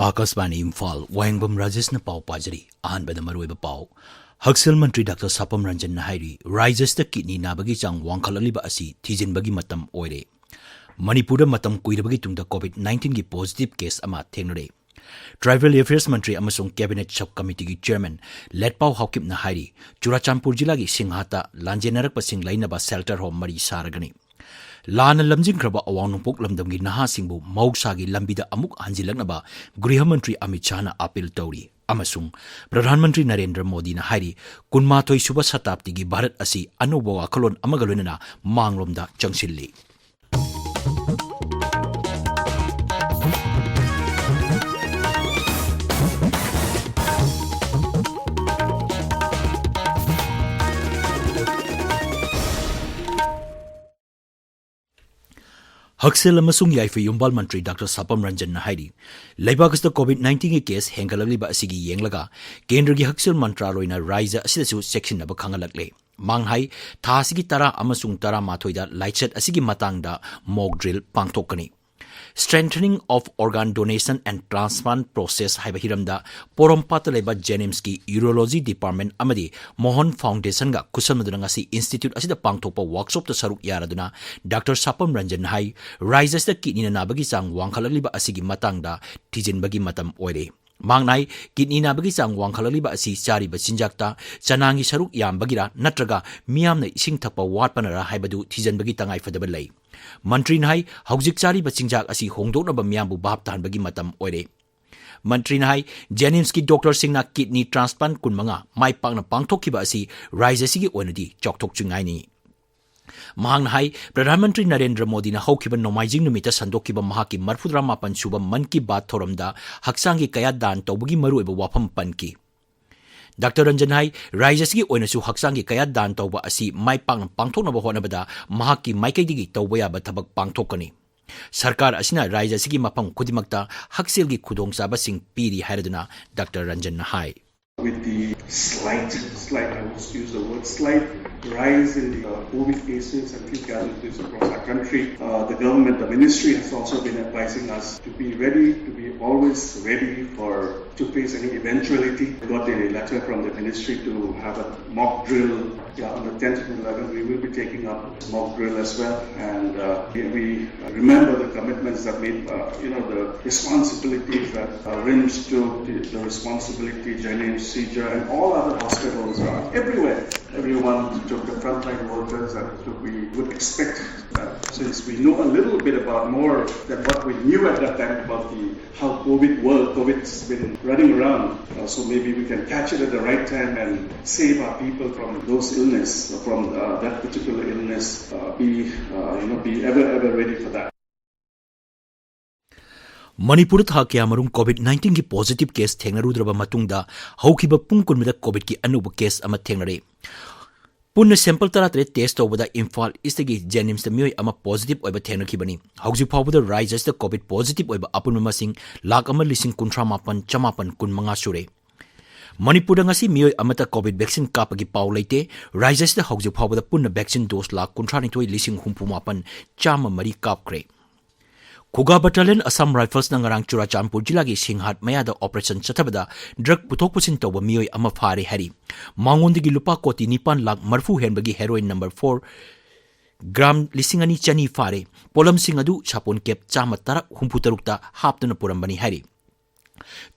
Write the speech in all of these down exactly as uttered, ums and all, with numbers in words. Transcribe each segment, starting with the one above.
ꯑꯥꯀꯥꯁꯕꯥꯅꯤ ꯏꯝꯐꯥꯜ, ꯋꯥꯍꯦꯡꯕꯝ ꯔꯥꯖꯦꯁꯅ ꯄꯥꯎ ꯄꯥꯖꯔꯤ꯫ ꯑꯍꯥꯟꯕꯗ ꯃꯔꯨꯑꯣꯏꯕ ꯄꯥꯎ꯫ ꯍꯛꯁꯦꯜ ꯃꯟꯇ꯭ꯔꯤ ꯗꯥꯛꯇꯔ ꯁꯥꯄꯝ ꯔꯟꯖꯟꯅ ꯍꯥꯏꯔꯤ, ꯔꯥꯖ꯭ꯌ ꯑꯁꯤꯗ ꯀꯤꯗꯅꯤ ꯅꯥꯕꯒꯤ ꯆꯥꯡ ꯋꯥꯡꯈꯠꯂꯛꯂꯤꯕ ꯑꯁꯤ ꯊꯤꯖꯤꯟꯕꯒꯤ ꯃꯇꯝ ꯑꯣꯏꯔꯦ꯫ ꯃꯅꯤꯄꯨꯔꯗ ꯃꯇꯝ ꯀꯨꯏꯔꯕꯒꯤ ꯇꯨꯡꯗ ꯀꯣꯚꯤꯗ ꯅꯥꯏꯟꯇꯤꯟꯒꯤ ꯄꯣꯖꯤꯇꯤꯚ ꯀꯦꯁ ꯑꯃ ꯊꯦꯡꯅꯔꯦ꯫ ꯇ꯭ꯔꯥꯏꯕꯦꯜ ꯑꯦꯐꯤꯌꯔꯁ ꯃꯟꯇ꯭ꯔꯤ ꯑꯃꯁꯨꯡ ꯀꯦꯕꯤꯅꯦꯠ ꯁꯕ ꯀꯃꯤꯇꯤꯒꯤ ꯆꯦꯌꯔꯃꯦꯟ ꯂꯦꯠꯄꯥꯎ ꯍꯥꯎꯀꯤꯞꯅ ꯍꯥꯏꯔꯤ, ꯆꯨꯔꯥꯆꯥꯟꯄꯨꯔ ꯖꯤꯂꯥꯒꯤ ꯁꯤꯡꯍꯥꯠꯇ ꯂꯥꯟꯖꯦꯟꯅꯔꯛꯄꯁꯤꯡ ꯂꯩꯅꯕ ꯁꯦꯜꯇꯔ ꯍꯣꯝ ꯃꯔꯤ ꯁꯥꯔꯒꯅꯤ꯫ ꯂꯥꯟꯅ ꯂꯝꯖꯤꯡꯈ꯭ꯔꯕ ꯑꯋꯥꯡ ꯅꯣꯡꯄꯣꯛ ꯂꯝꯗꯝꯒꯤ ꯅꯍꯥꯁꯤꯡꯕꯨ ꯃꯍꯧꯁꯥꯒꯤ ꯂꯝꯕꯤꯗ ꯑꯃꯨꯛ ꯍꯟꯖꯤꯜꯂꯛꯅꯕ ꯒ꯭ꯔꯤꯍ ꯃꯟꯇ꯭ꯔꯤ ꯑꯃꯤꯠ ꯁꯥꯍꯅ ꯑꯥꯄꯤꯜ ꯇꯧꯔꯤ꯫ ꯑꯃꯁꯨꯡ ꯄ꯭ꯔꯙꯥꯟ ꯃꯟꯇ꯭ꯔꯤ ꯅꯔꯦꯟꯗ꯭ꯔ ꯃꯣꯗꯤꯅ ꯍꯥꯏꯔꯤ, ꯀꯨꯟꯃꯥꯊꯣꯏ ꯁꯨꯕ ꯁꯇꯥꯕꯗꯤꯒꯤ ꯚꯥꯔꯠ ꯑꯁꯤ ꯑꯅꯧꯕ ꯋꯥꯈꯜꯂꯣꯟ ꯑꯃꯒ ꯂꯣꯏꯅꯅ ꯃꯥꯡꯂꯣꯝꯗ ꯆꯪꯁꯤꯜꯂꯤ꯫ ꯍꯛꯁꯦꯜ ꯑꯃꯁꯨꯡ ꯌꯥꯏꯐ ꯌꯨꯝꯕꯥꯜ ꯃꯟꯇ꯭ꯔꯤ ꯗꯥꯛꯇꯔ ꯁꯥꯄꯝ ꯔꯟꯖꯟꯅ ꯍꯥꯏꯔꯤ, ꯂꯩꯕꯥꯛ ꯑꯁꯤꯗ ꯀꯣꯚꯤꯗ ꯅꯥꯏꯟꯇꯤꯟꯒꯤ ꯀꯦꯁ ꯍꯦꯟꯒꯠꯂꯛꯂꯤꯕ ꯑꯁꯤꯒꯤ ꯌꯦꯡꯂꯒ ꯀꯦꯟꯗ꯭ꯔꯒꯤ ꯍꯛꯁꯦꯜ ꯃꯟꯇ꯭ꯔꯥꯂꯣꯏꯅ ꯔꯥꯖ꯭ꯌ ꯑꯁꯤꯗꯁꯨ ꯆꯦꯛꯁꯤꯟꯅꯕ ꯈꯪꯍꯜꯂꯛꯂꯦ꯫ ꯃꯍꯥꯛꯅ ꯍꯥꯏ, ꯊꯥ ꯑꯁꯤꯒꯤ ꯇꯔꯥ ꯑꯃꯁꯨꯡ ꯇꯔꯥꯃꯥꯊꯣꯏꯗ ꯂꯥꯏꯆꯠ ꯑꯁꯤꯒꯤ ꯃꯇꯥꯡꯗ ꯃꯣꯛ ꯗ꯭ꯔꯤꯜ ꯄꯥꯡꯊꯣꯛꯀꯅꯤ꯫ Strengthening of Organ Donation and Transplant Process ꯍꯥꯏꯕ ꯍꯤꯔꯝꯗ ꯄꯣꯔꯣꯝꯄꯥꯠꯇ ꯂꯩꯕ ꯖꯦꯅꯤꯝꯁꯀꯤ ꯌꯨꯔꯣꯂꯣꯖꯤ ꯗꯤꯄꯥꯔꯠꯃꯦꯟ ꯑꯃꯗꯤ ꯃꯣꯍꯟ ꯐꯥꯎꯟꯗꯦꯁꯟꯒ ꯈꯨꯠꯁꯝꯅꯗꯨꯅ ꯉꯁꯤ ꯏꯟꯁꯇꯤꯇ꯭ꯌꯨꯠ ꯑꯁꯤꯗ ꯄꯥꯡꯊꯣꯛꯄ ꯋꯥꯔꯛꯁꯣꯞꯇ ꯁꯔꯨꯛ ꯌꯥꯔꯗꯨꯅ ꯗꯥꯛꯇꯔ ꯁꯥꯄꯝ ꯔꯟꯖꯟꯅ ꯍꯥꯏ, ꯔꯥꯖ꯭ꯌ ꯑꯁꯤꯗ ꯀꯤꯗꯅꯤꯅ ꯅꯥꯕꯒꯤ ꯆꯥꯡ ꯋꯥꯡꯈꯠꯂꯛꯂꯤꯕ ꯑꯁꯤꯒꯤ ꯃꯇꯥꯡꯗ ꯊꯤꯖꯤꯟꯕꯒꯤ ꯃꯇꯝ ꯑꯣꯏꯔꯦ꯫ ꯃꯍꯥꯛꯅ ꯍꯥꯏ, ꯀꯤꯗꯅꯤ ꯅꯥꯕꯒꯤ ꯆꯥꯡ ꯋꯥꯡꯈꯠꯂꯛꯂꯤꯕ ꯑꯁꯤ ꯆꯥꯔꯤꯕ ꯆꯤꯟꯖꯥꯛꯇ ꯆꯅꯥꯒꯤ ꯁꯔꯨꯛ ꯌꯥꯝꯕꯒꯤꯔ ꯅꯠꯇ꯭ꯔꯒ ꯃꯤꯌꯥꯝꯅ ꯏꯁꯤꯡ ꯊꯛꯄ ꯋꯥꯠꯄꯅꯔ ꯍꯥꯏꯕꯗꯨ ꯊꯤꯖꯤꯟꯕꯒꯤ ꯇꯉꯥꯏꯐꯗꯕ ꯂꯩ꯫ ꯃꯟꯇ꯭ꯔꯤꯅ ꯍꯥꯏ, ꯍꯧꯖꯤꯛ ꯆꯥꯔꯤꯕ ꯆꯤꯟꯖꯥꯛ ꯑꯁꯤ ꯍꯣꯡꯗꯣꯛꯅꯕ ꯃꯤꯌꯥꯝꯕꯨ ꯚꯥꯞ ꯇꯥꯍꯟꯕꯒꯤ ꯃꯇꯝ ꯑꯣꯏꯔꯦ꯫ ꯃꯟꯇ꯭ꯔꯤꯅ ꯍꯥꯏ, ꯖꯦꯅꯤꯝꯁꯀꯤ ꯗꯣꯛꯇꯔꯁꯤꯡꯅ ꯀꯤꯗꯅꯤ ꯇ꯭ꯔꯥꯟꯁꯄ꯭ꯂꯥꯟꯠ ꯀꯨꯟꯃꯉꯥ ꯃꯥꯏ ꯄꯥꯛꯅ ꯄꯥꯡꯊꯣꯛꯈꯤꯕ ꯑꯁꯤ ꯔꯥꯖ꯭ꯌ ꯑꯁꯤꯒꯤ ꯑꯣꯏꯅꯗꯤ ꯆꯥꯎꯊꯣꯛꯆꯅꯤꯡꯉꯥꯏꯅꯤ꯫ ꯃꯍꯥꯛꯅ ꯍꯥꯏ, ꯄ꯭ꯔꯙꯥꯟ ꯃꯟꯇ꯭ꯔꯤ ꯅꯔꯦꯟꯗ꯭ꯔ ꯃꯣꯗꯤꯅ ꯍꯧꯈꯤꯕ ꯅꯣꯡꯃꯥꯏꯖꯤꯡ ꯅꯨꯃꯤꯠꯇ ꯁꯟꯗꯣꯛꯈꯤꯕ ꯃꯍꯥꯛꯀꯤ ꯃꯔꯤꯐꯨꯇꯔꯥ ꯃꯥꯄꯟ ꯁꯨꯕ ꯃꯟ ꯀꯤ ꯕꯥꯠ ꯊꯧꯔꯝꯗ ꯍꯛꯆꯥꯡꯒꯤ ꯀꯌꯥꯠ ꯗꯥꯟ ꯇꯧꯕꯒꯤ ꯃꯔꯨꯑꯣꯏꯕ ꯋꯥꯐꯝ ꯄꯟꯈꯤ꯫ ꯗꯥꯛꯇꯔ ꯔꯟꯖꯟ ꯍꯥꯏ, ꯔꯥꯖ꯭ꯌ ꯑꯁꯤꯒꯤ ꯑꯣꯏꯅꯁꯨ ꯍꯛꯆꯥꯡꯒꯤ ꯀꯌꯥꯠ ꯗꯥꯟ ꯇꯧꯕ ꯑꯁꯤ ꯃꯥꯏ ꯄꯥꯛꯅ ꯄꯥꯡꯊꯣꯛꯅꯕ ꯍꯣꯠꯅꯕꯗ ꯃꯍꯥꯛꯀꯤ ꯃꯥꯏꯀꯩꯗꯒꯤ ꯇꯧꯕ ꯌꯥꯕ ꯊꯕꯛ ꯄꯥꯡꯊꯣꯛꯀꯅꯤ꯫ ꯁꯔꯀꯥꯔ ꯑꯁꯤꯅ ꯔꯥꯖ꯭ꯌ ꯑꯁꯤꯒꯤ ꯃꯐꯝ ꯈꯨꯗꯤꯡꯃꯛꯇ ꯍꯛꯁꯦꯜꯒꯤ ꯈꯨꯗꯣꯡꯆꯥꯕꯁꯤꯡ ꯄꯤꯔꯤ ꯍꯥꯏꯔꯗꯨꯅ ꯗꯥꯛꯇꯔ ꯔꯟꯖꯟꯅ ꯍꯥꯏ꯫ With the slight, slight, I will use the word slight, rise in the uh, COVID cases and new casualties across our country, uh, the government, the ministry has also been advising us to be ready, to be always ready for to face any eventuality. We got a letter from the ministry to have a mock drill. Yeah, on the tenth and eleventh, we will be taking up mock drill as well. And uh, we, we remember the commitments that made, uh, you know, the responsibilities that uh, RIMS took, the, the responsibility J N M C, and all other hospitals are everywhere. Everyone took, the frontline workers, and took, we would expect that since we know a little bit about more than what we knew at that time about the how COVID world, COVID's been running around. Uh, so maybe we can catch it at the right time and save our people from those illness, from uh, that particular illness. Uh, be uh, you know, be ever ever ready for that. ꯃꯅꯤꯄꯨꯔꯗ ꯊꯥ ꯀꯌꯥ ꯃꯔꯨꯝ COVID nineteenꯒꯤ positive case ꯊꯦꯡꯅꯔꯨꯗ꯭ꯔꯕ ꯃꯇꯨꯡꯗ ꯍꯧꯈꯤꯕ ꯄꯨꯡ ꯀꯨꯟꯃꯗ COVIDꯀꯤ ꯑꯅꯧꯕ case ꯑꯃ ꯊꯦꯡꯅꯔꯦ꯫ ꯄꯨꯟꯅ sample ꯇꯔꯥꯇꯔꯦꯠ test ꯇꯧꯕꯗ ꯏꯝꯐꯥꯜ ꯏꯁꯇꯒꯤ JNIMSꯇ ꯃꯤꯑꯣꯏ ꯑꯃ positive ꯑꯣꯏꯕ ꯊꯦꯡꯅꯈꯤꯕꯅꯤ꯫ ꯍꯧꯖꯤꯛ ꯐꯥꯎꯕꯗ ꯔꯥꯏꯖ꯭ꯌ ꯑꯁꯤꯗ COVID positive ꯑꯣꯏꯕ ꯑꯄꯨꯟꯕ ꯃꯁꯤꯡ ꯂꯥꯈ ꯑꯃ ꯂꯤꯁꯤꯡ ꯀꯨꯟꯊ꯭ꯔꯥ ꯃꯥꯄꯟ ꯆꯃꯥꯄꯟ ꯀꯨꯟ ꯃꯉꯥ ꯁꯨꯔꯦ꯫ ꯃꯅꯤꯄꯨꯔꯗ ꯉꯁꯤ ꯃꯤꯑꯣꯏ ꯑꯃꯠꯇ COVID vaccine ꯀꯥꯞꯄꯒꯤ ꯄꯥꯎ ꯂꯩꯇꯦ꯫ ꯔꯥꯏꯖ꯭ꯌ ꯑꯁꯤꯗ ꯍꯧꯖꯤꯛ ꯐꯥꯎꯕꯗ ꯄꯨꯟꯅ vaccine dose ꯂꯥꯈ ꯀꯨꯟꯊ꯭ꯔꯥ ꯅꯤꯊꯣꯏ ꯂꯤꯁꯤꯡ ꯍꯨꯝꯐꯨ ꯃꯥꯄꯟ ꯆꯥꯝꯃ ꯃꯔꯤ ꯀꯥꯞꯈ꯭ꯔꯦ꯫ ꯈꯨꯒꯥ Battalion Assam Riflesꯅ ꯉꯔꯥꯡ ꯆꯨꯔꯥꯆꯥꯟꯄꯨꯔ ꯖꯤꯂꯥꯒꯤ ꯁꯤꯡꯍꯥꯠ ꯃꯌꯥꯗ operation ꯆꯠꯊꯕꯗ drug ꯄꯨꯊꯣꯛ ꯄꯨꯁꯤꯟ ꯇꯧꯕ ꯃꯤꯑꯣꯏ ꯑꯃ ꯐꯥꯔꯦ ꯍꯥꯏꯔꯤ꯫ ꯃꯉꯣꯟꯗꯒꯤ ꯂꯨꯄꯥ ꯀꯣꯇꯤ ꯅꯤꯄꯥꯟ ꯂꯥꯈ ꯃꯔꯤꯐꯨ ꯍꯦꯟꯕꯒꯤ heroin number four gram ꯂꯤꯁꯤꯡ ꯑꯅꯤ ꯆꯅꯤ ꯐꯥꯔꯦ꯫ ꯄꯣꯠꯂꯝꯁꯤꯡ ꯑꯗꯨ ꯁꯥꯄꯣꯟ cap ꯆꯥꯝꯃ ꯇꯔꯥ ꯍꯨꯝꯐꯨ ꯇꯔꯨꯛꯇ ꯍꯥꯞꯇꯨꯅ ꯄꯨꯔꯝꯕꯅꯤ ꯍꯥꯏꯔꯤ꯫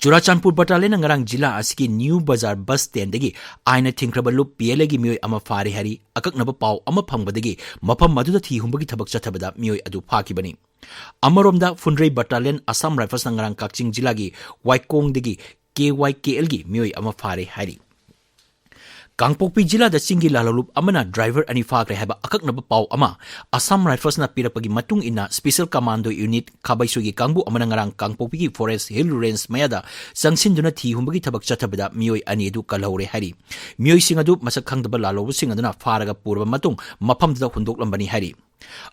ꯆꯨꯔꯥꯆꯥꯟꯄꯨꯔ Battalionꯅ ꯉꯔꯥꯡ ꯖꯤꯂꯥ ꯑꯁꯤꯒꯤ ꯅ꯭ꯌꯨ ꯕꯖꯥꯔ bus standꯗꯒꯤ ꯑꯥꯏꯟꯅ ꯊꯤꯡꯈ꯭ꯔꯕ ꯂꯨꯞ PLAꯒꯤ ꯃꯤꯑꯣꯏ ꯑꯃ ꯐꯥꯔꯦ ꯍꯥꯏꯔꯤ꯫ ꯑꯀꯛꯅꯕ ꯄꯥꯎ ꯑꯃ ꯐꯪꯕꯗꯒꯤ ꯃꯐꯝ ꯑꯗꯨꯗ ꯊꯤ ꯍꯨꯝꯕꯒꯤ ꯊꯕꯛ ꯆꯠꯊꯕꯗ ꯃꯤꯑꯣꯏ ꯑꯗꯨ ꯐꯥꯈꯤꯕꯅꯤ꯫ ꯑꯃꯔꯣꯝꯗ ꯐꯨꯟꯗ꯭ꯔꯩ Battalion Assam Riflesꯅ ꯉꯔꯥꯡ ꯀꯛꯆꯤꯡ ꯖꯤꯂꯥꯒꯤ ꯋꯥꯏꯀꯣꯡꯗꯒꯤ KYKLꯒꯤ ꯃꯤꯑꯣꯏ ꯑꯃ ꯐꯥꯔꯦ ꯍꯥꯏꯔꯤ꯫ ꯀꯥꯡꯄꯣꯛꯄꯤ ꯖꯤꯂꯥꯗ ꯆꯤꯡꯒꯤ ꯂꯥꯜꯍꯧꯂꯨꯞ ꯑꯃꯅ driver ꯑꯅꯤ ꯐꯥꯈ꯭ꯔꯦ ꯍꯥꯏꯕ ꯑꯀꯛꯅꯕ ꯄꯥꯎ ꯑꯃ Assam Riflesꯅ ꯄꯤꯔꯛꯄꯒꯤ ꯃꯇꯨꯡ ꯏꯟꯅ Special Commando Unit ꯈꯥꯕꯩꯁꯣꯏꯒꯤ ꯀꯥꯡꯕꯨ ꯑꯃꯅ ꯉꯔꯥꯡ ꯀꯥꯡꯄꯣꯛꯄꯤꯒꯤ Forest Hill Range ꯃꯌꯥꯗ ꯆꯪꯁꯤꯟꯗꯨꯅ ꯊꯤ ꯍꯨꯝꯕꯒꯤ ꯊꯕꯛ ꯆꯠꯊꯕꯗ ꯃꯤꯑꯣꯏ ꯑꯅꯤ ꯑꯗꯨ ꯀꯜꯍꯧꯔꯦ ꯍꯥꯏꯔꯤ꯫ ꯃꯤꯑꯣꯏꯁꯤꯡ ꯑꯗꯨ ꯃꯁꯛ ꯈꯪꯗꯕ ꯂꯥꯜꯍꯧꯕꯁꯤꯡ ꯑꯗꯨꯅ ꯐꯥꯔꯒ ꯄꯨꯔꯕ ꯃꯇꯨꯡ ꯃꯐꯝꯗꯨꯗ ꯍꯨꯟꯗꯣꯛꯂꯝꯕꯅꯤ ꯍꯥꯏꯔꯤ꯫